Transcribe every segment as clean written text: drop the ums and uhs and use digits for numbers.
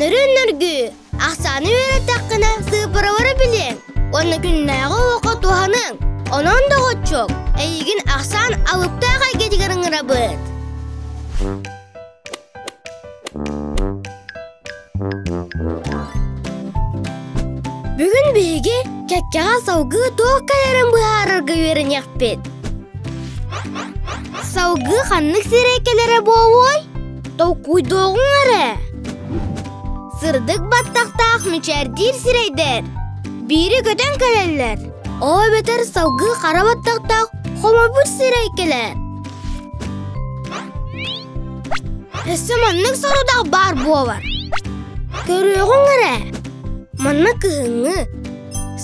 Нөрүн-нөргүү, ахсааны үөрэттэххинэ сыыппаралары билиэҥ уонна күннээҕи олоххо туһаныаҥ. Онон, доҕоччуок, эйигин ахсаан алыптаах эйгэтигэр ыҥырабыт. Бүгүн биһиги кэккэҕэ салгыы туох кэлэрин быһаарарга үөрэниэхпит. Салгыы ханнык сирэй кэлэрэ буолуой? Толкуйдуоҕуҥ эрэ. Сырдык баттахтаах мичээрдиир сирэйдэр биири көтөн кэлэллэр. Ол эбэтэр салгыы хара баттахтаах хомойбут сирэй кэлэр. Өссө маннык сорудах баар буолар. Көрүөҕүҥ эрэ, манна кыһыҥҥы,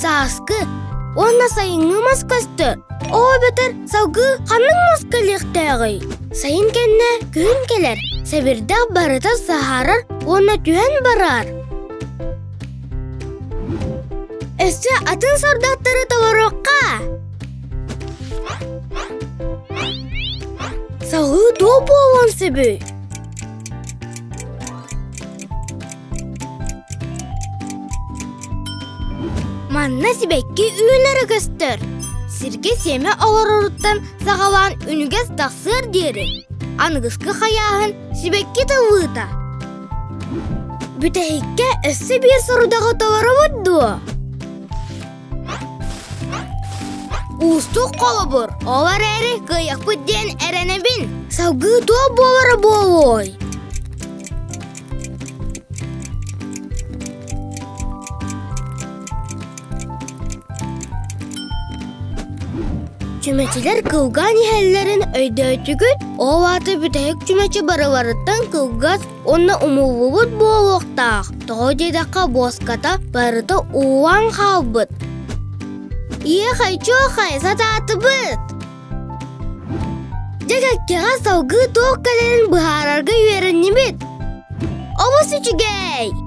сааскы уонна сайыҥҥы мас көстөр. Ол эбэтэр салгыы ханнык мас кэлиэхтээҕий? Сайын кэннэ күһүн кэлэр, сэбирдэх барыта саһарар уонна түһэн барар. Өссө атын сордохтору толоруохха! Салгыы туох буолуон сөбүй? Манна сибэкки үүнэрэ көстөр. Сиргэ сиэмэ олороруттан саҕалаан үнүгэс тахсыар диэри аныгыскы хайааһын сибэкки тыллыыта. Бүтэһиккэ өссө биир сорудаҕы толоробут дуо? Уустук холобур, ол эрээри кыайыахпыт диэн эрэнэбин. Салгыы туох буолара буолуой? Чүмэчилэр кылгаан иһэллэрин өйдөөтүгүт? Ол аата бүтэһик чүмэчи барыларыттан кылгас уонна умуллубут буолуохтаах. Тоҕо диэтэххэ буоската барыта уулаан хаалбыт. Иэхэй-чуохай, сатаатыбыт! Дьэ кэккэҕэ салгыы туох кэлэрин быһаарарга үөрэннибит. Олус үчүгэй!